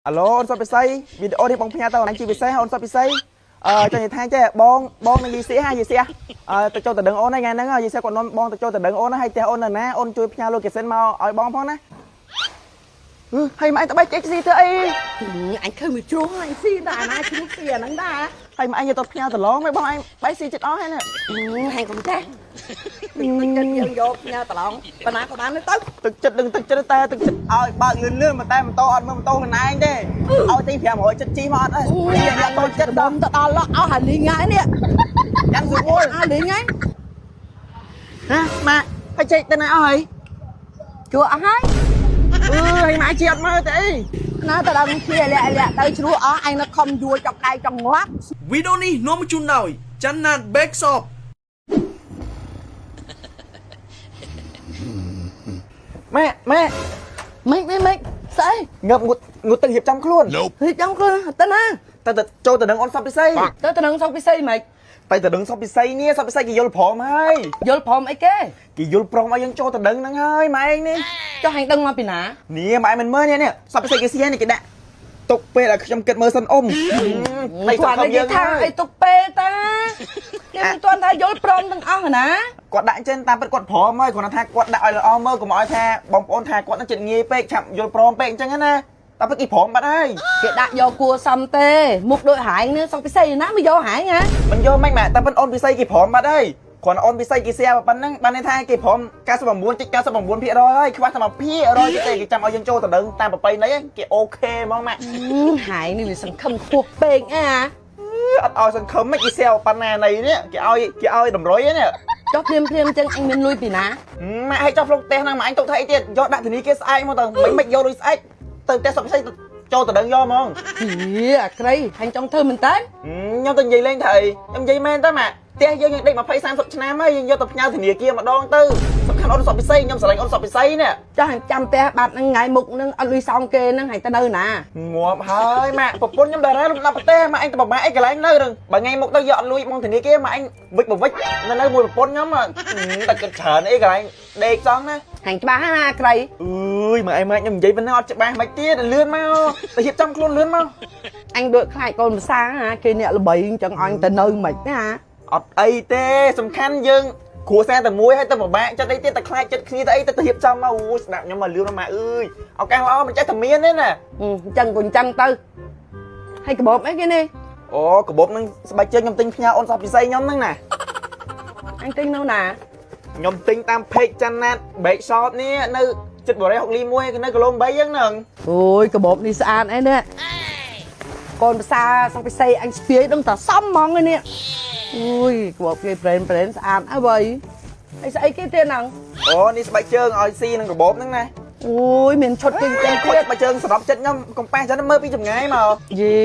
អាឡូអូនសុតពិសីវីដេអូនេះបងផ្ញើទៅអនឡាញជាពិសេសអូនសុតពិសីចង់និយាយថាចេះបងបងនឹងយីសៀហាយីសៀទៅចូលទៅដឹងអូនហ្នឹងថ្ងៃហ្នឹងយីសៀគាត់នាំបងទៅចូលទៅដឹងអូនហើយផ្ទះអូននៅណាអូនជួយផ្ញើ location មកឲ្យបងផងណាហើយម៉ែទៅបែកចេកស៊ីធ្វើអី អញឃើញវាជ្រោះអញស៊ីតែអាណាជ្រោះស៊ីអាហ្នឹងដែរ ហើយម៉ែឯងយកទៅផ្ញើដឡងម៉ែបងឯងបែកស៊ីចិត្តអស់ហើយណា ហែងកុំចេះទឹកចិត្តយើងយកផ្ញើប្រឡងបណ្ណាក៏បានទៅ ទឹកចិត្តដឹងទឹកចិត្តតែទឹកចិត្តឲ្យបើកលឿនលឿនតែម៉ូតូអត់មើលម៉ូតូខ្លួនឯងទេឲ្យទី500ចិត្តជីមកអត់អីយកតូចចិត្ត ដុំទៅដល់អស់អាលីងហើយនេះ យ៉ាងស្រួល អាលីងហើយ ណាម៉ាក់ហើយចេកទៅណាអស់ហើយ ជួអស់ហើយ អឺហើយម៉ាក់ជាអត់មើលទេអី ណាទៅដល់ជាលាក់លាក់ទៅជ្រោះអស់អញនៅខំយួរចុកដៃចង់ងាប់ វីដេអូនេះនាំមកជូនដោយចន្ទណាត Bake Shop ម៉ាក់ម៉ាក់ មិនមិនមិនស្អី ងើបងូតងូតទឹករៀបចំខ្លួន ហិចចំខ្លួនទៅណា តែទៅចូលទៅនឹងអូនសពពិសី ទៅទៅនឹងសុកពិសីមិន តែទៅនឹងសពពិសីនេះសពពិសីគេយល់ព្រមហើយ យល់ព្រមអីគេ គេយល់ព្រមឲ្យយើងចូលទៅដឹងហ្នឹងហើយម៉ែឯងនេះ ចុះហែងដឹងមកពីណា នេះម៉ែមិនមើលនេះនេះសពពិសីគេសៀនេះគេដាក់ទុកពេលឲ្យខ្ញុំគិតមើលសិនអ៊ំ គាត់និយាយថាអីទុកពេលតាគេមិនទាន់ថាយល់ព្រមទាំងអស់ណា គាត់ដាក់ចឹងតាមពិតគាត់ព្រមហើយគ្រាន់តែថាគាត់ដាក់ឲ្យល្អមើលកុំឲ្យថាបងប្អូនថាគាត់នឹងចិត្តងាយពេកឆាប់យល់ព្រមពេកអញ្ចឹងណាតាមពិតគេព្រមបាត់ហើយ គេដាក់យកគួសមទេមុខដូចហែងនេះសុកពិសីណាមកយកហែងហ៎ មិនយកមិនម៉ែតាមពិតអូនពិសីគេព្រមបាត់ហើយគ្រាន់អូនពិសីគេសៀប៉ុណ្ណឹងបានន័យថាគេព្រម99.99%ហើយខ្វះតែ1%ទៀតទេគេចាំឲ្យយើងចូលទៅដឹងតាមប្រពៃណីគេ OK ហ្មងម៉ាក់ ហែងនេះវាសង្ឃឹមខ្ពស់ពេកអា អត់ឲ្យសង្ឃឹមគេសៀប៉ុណ្ណាណីនេះគេឲ្យគេឲ្យតម្រុយនេះ ចុះភ្លាមភ្លាមចឹងអញមានលុយពីណា ម៉ាក់ឲ្យចុះផ្លុកផ្ទះហ្នឹងម៉ាក់អញទុកថាអីទៀតយកដាក់ធនាគារស្អែកមកទៅមិនមិនយកលុយស្អែកទៅផ្ទះសុខពិសីចូលទៅដឹងយកហ្មង ហីអាក្រីហែងចង់ធ្វើមែនតើ ខ្ញុំទៅនិយាយលេងថាអីខ្ញុំនិយាយមែនតើម៉ាក់ផ្ទះយើងយើងដេក20 30ឆ្នាំហើយយើងយកទៅផ្ញើធនាគារម្ដងទៅសំខាន់អូនសុខពិសីខ្ញុំស្រឡាញ់អូនសុខពិសីនេះ ចុះហែងចាំផ្ទះបាត់ហ្នឹងថ្ងៃមុខហ្នឹងអត់លុយសងគេហ្នឹងហែងទៅនៅណា ងាប់ហើយម៉ាក់ប្រពន្ធខ្ញុំតារាលំដាប់ប្រទេសម៉ាក់អញទៅប្រមាថអីកន្លែងនៅនឹងបើថ្ងៃមុខទៅយកអត់លួយបងធនាគារម៉ាក់អញវិចបវិចនៅនៅមួយប្រពន្ធខ្ញុំតែគិតច្រើនអីកន្លែងដេកសោះណា ហែងច្បាស់ណាអាក្រី អើយមើលអីម៉ាក់ខ្ញុំនិយាយប៉ុណ្ណឹងអត់ច្បាស់មិនទៀតលឿនមកទៅរៀបចំខ្លួនលឿនមក អញដូចខ្លាចកូនភាសាហាគេអ្នកល្បីអញ្ចឹងអញទៅនៅមិនណា អត់អីទេសំខាន់យើងគ្រួសារតែមួយហើយទៅពិបាកចិត្តអីទៀតតែខ្លាចចិត្តគ្នាទៅអីទៅទៅរៀបចំមកអូយស្ដាប់ខ្ញុំមកលឿនមកម៉ាក់អើយឱកាសល្អមិនចេះតែមានទេណា អញ្ចឹងក៏អញ្ចឹងទៅហើយកបោបអីគេនេះ អូកាបូបនឹងស្បែកជើងខ្ញុំទិញផ្ញើអូនសោះពិសីខ្ញុំហ្នឹងណា អញទិញនៅណា ខ្ញុំទិញតាម page ច័ន្ទណាត Bake Shop នេះនៅចិត្តបរិយហុកលីមួយនៅគីឡូ8ហ្នឹងហ្នឹង អូយកបោបនេះស្អាតអីនេះកូនភាសាសង្ពិសីអញស្ពាយដឹងតែសមហ្មងឯនេះអូយកបោបគេប្រេនប្រេនស្អាតអើវៃហើយស្អីគេទៀតហ្នឹង អូនេះស្បែកជើងឲ្យស៊ីនឹងកាបូបហ្នឹងណា អូយមានឈុតគេទេ ខូច ទៀត ស្បែកជើងសម្រាប់ចិត្តខ្ញុំកំប៉ះចឹងមើលពីចម្ងាយមក យេ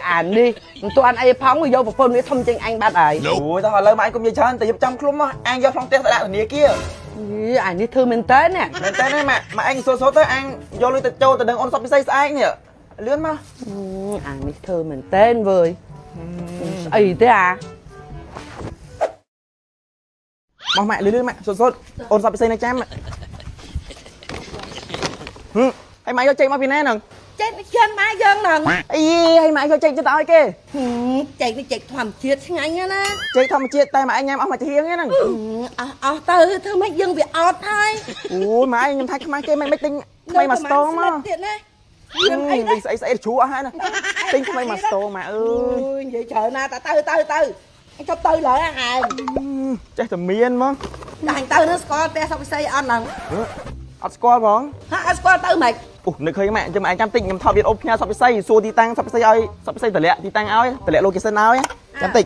អានេះមិនទាន់អីផងវាយកប្រពន្ធវាធំជាងអញបាត់ហើយ អូយតោះឥឡូវមកអញកុំនិយាយច្រើនតែរៀបចំខ្លួនមកអញយកក្នុងផ្ទះទៅដាក់ធនាគារ យេអានេះធ្វើមែនតើនេះ មែនតើណាម៉ាក់ម៉ាក់អញសូសូទៅអញយកលុយទៅចូលទៅនឹងអូនសពពិសីស្អែកនេះលឿនមក អានេះធ្វើមែនតើវើយស្អីទេអា មកម៉ាក់លឿនលឿនម៉ាក់សូសូអូនសពពិសីនៅចាំហឹមហើយម៉ាក់យកចេកមកពីណាហ្នឹង ចេកនេះជិនមកយើងហ្នឹង អីហើយម៉ាក់យកចេកទៅឲ្យគេ ចេកនេះចេកធម្មជាតិឆ្ងាញ់ណា ចេកធម្មជាតិតែម៉ាក់អញញ៉ាំអស់មួយធាងហ្នឹង អស់អស់ទៅធ្វើម៉េចយើងវាអត់ហើយ អូយម៉ាក់ខ្ញុំថាខ្មាស់គេមិនមិនទិញថ្មីមួយស្ទងមក ទៀតណារឿងអីណា ស្អីស្អីជ្រូអស់ហើយណាទិញថ្មីមួយស្ទងម៉ាក់អើយ អូយនិយាយច្រើនណាស់តទៅទៅទៅអញជប់ទៅឡើយហែង ចេះតែមានហ្មង តែអញទៅនឹងស្គាល់ផ្ទះសុកពិសីអត់ហ្នឹង អត់ស្គាល់ហ្មង ហាអត់ស្គាល់ទៅម៉េច អូនឹកឃើញម៉ាក់ចាំឯងចាំតិចខ្ញុំថតវីដេអូផ្ញើសពពិសីសួរទីតាំងសពពិសីឲ្យសពពិសីតម្លាក់ទីតាំងឲ្យតម្លាក់ location ឲ្យចាំតិច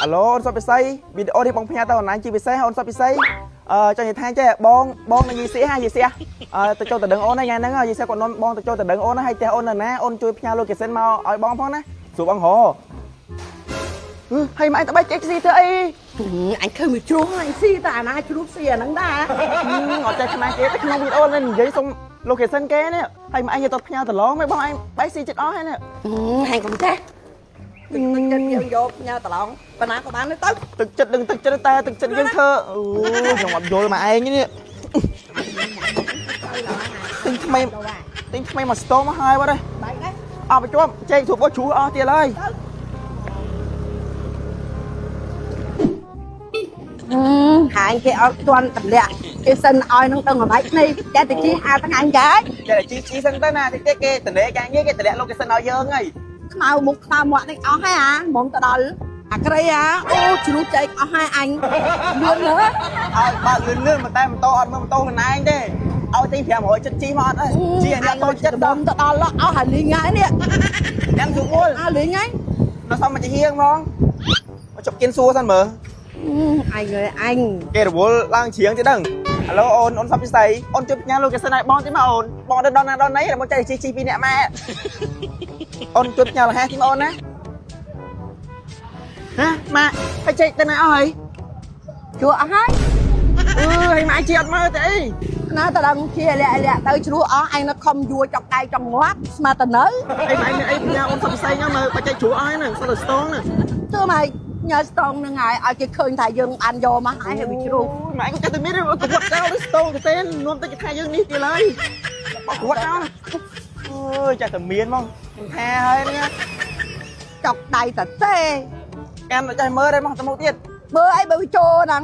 អាឡូអូនសពពិសីវីដេអូនេះបងផ្ញើទៅអនឡាញជាពិសេសអូនសពពិសីចង់និយាយថាចេះបងបងនឹងយីសៀហាយីសៀទៅចូលទៅដឹងអូនហ្នឹងថ្ងៃហ្នឹងយីសៀគាត់នាំបងទៅចូលទៅដឹងអូនហើយផ្ទះអូននៅណាអូនជួយផ្ញើ location មកឲ្យបងផងណាសួរបងហ៎ហើយម៉ែទៅបែកចេកស៊ីធ្វើអី អញឃើញវាជ្រោះអញស៊ីតែអាណាជ្រោះស៊ីអាហ្នឹងដែរ អត់ចេះខ្មាស់គេទេក្នុងវីដេអូនេះនិយាយសុំ location គេនេះហើយម៉ែឯងយកទៅផ្ញើដឡងម៉ែបងឯងបែកស៊ីចិត្តអស់ហើយនេះ ហែងកុំចេះទឹកចិត្តយើងយកផ្ញើប្រឡងបណ្ណាក៏បានទៅ ទឹកចិត្តដឹងទឹកចិត្តតែទឹកចិត្តយើងធ្វើអូខ្ញុំអត់យល់ម៉ែឯងនេះទិញថ្មីទិញថ្មីមកស្ទងមកហើយបាត់ហើយ បែកណា អស់ប្រជុំចេកស្រួលបោះជ្រូអស់ទៀតហើយ ហាងគេអត់ទាន់តម្លាក់គេសិនឲ្យនឹងដឹងអ្វីនេះតែតិចអាថ្ងៃចា ចេះតែជីជីសិនទៅណាតិចទៀតគេតនេការងារគេតម្លាក់ location ឲ្យយើងហើយ ខ្មៅមុខខ្មៅមាត់នេះអស់ហើយអាហ្មងទៅដល់អាក្រីអាអូជ្រុះចែកអស់ហើយអញលឿនលើ ឲ្យបើកលឿនលឿនតែម៉ូតូអត់មើលម៉ូតូខ្លួនឯងទេឲ្យទី500ចិត្តជីមកអត់អីជីអានេះតូចចិត្ត ដុំទៅដល់អស់ហើយលីងហើយនេះ ញ៉ាំស្រួល អស់លីងហើយ ដល់សមមកជាហៀងហ្មងមកជប់គៀនសួរសិនមើល អញអើយអញ គេរវល់ឡើងជ្រៀងទៀតដឹងឥឡូវអូនអូនសំពិសីអូនជួយផ្ញើ location ឲ្យបងតិចមកអូនបងទៅដល់ណាដល់ណីមកចែកជីជីពីអ្នកម៉ែអូនជួយផ្ញើលះទីមកអូនណាហ៎ម៉ាក់ហើយចេកទៅណាអស់ហើយ ជួអស់ហើយ អឺហើយម៉ាក់ជីអត់មើលទេអី ណាតដឹងជាលាក់លាក់ទៅជ្រុះអស់អញនៅខំយួរចុកដៃចង់ងាប់ស្មាតនៅ អីម៉ែមានអីផ្ញើអូនសំពិសីហ្នឹងមើលបើចេកជ្រក់អស់ហ្នឹងសល់តែស្ទងហ្នឹង ធ្វើម៉េចញ៉ាស្តងនឹងហើយឲ្យគេឃើញថាយើងបានយកមកហើយហើយវាជ្រុះ ម៉ែក៏ចេះតែមានក៏វត្តចោលស្ទងទៅទេនាំទៅគេថាយើងនេះទៀតហើយបោះវត្តចោលអើយចេះតែមានហ្មងខ្ញុំថាហើយនេះ ចុកដៃតទេ កាន់តែចេះមើលដែរមកទៅមុខទៀត មើលអីបើវាចូលហ្នឹង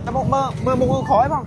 ទៅមុខមើលមើលមុខក្រោយហ្មង